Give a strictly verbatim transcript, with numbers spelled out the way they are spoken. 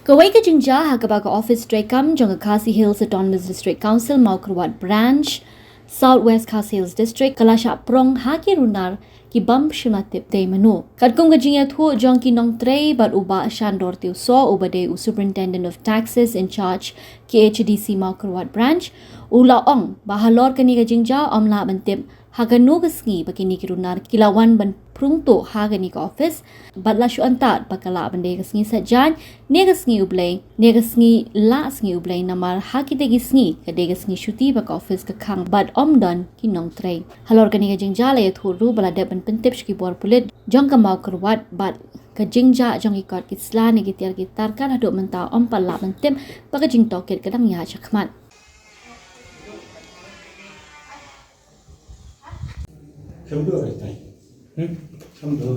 Kawei ka jingjia ha kaba ka office treikam jong ka Khasi Hills Autonomous District Council Mawkyrwat Branch, South West Khasi Hills District, ka la shah prong ha ki runar ki bym shym la tip dei mano. Katkum ka jingïathuh jong ki nongtrei bad u Bah Shandor Tiewsoh uba dei u Superintendent of Taxes in charge K H A D C Mawkyrwat Branch, u la ong ba halor kane ka jingjia ym lah ban tip ha kano ka sngi ba kine ki runar ki la wan ban prung tuh ha kane ka office, bad la shu antad ba ka lah ban dei ka sngi Saitjaiñ ne ka sngi U Blei ne ka sngi la sngi U Blei, namar ha kita ki sngi ka dei ka sngi shuti ba ka office ka khang bad ym don ki nongtrei. Halor kane ka jingjia la ïathuh ruh ba la dep ban pyntip sha ki bor pulit jong ka Mawkyrwat bad ka jingjia jong ki kot ki sla ne ki tiar ki tar, ka haduh mynta ym pat lah ban tip ba ka jingtohkit ka dang ïaid shakhmat. Kham dua ka tai. Hmm? Kham dua.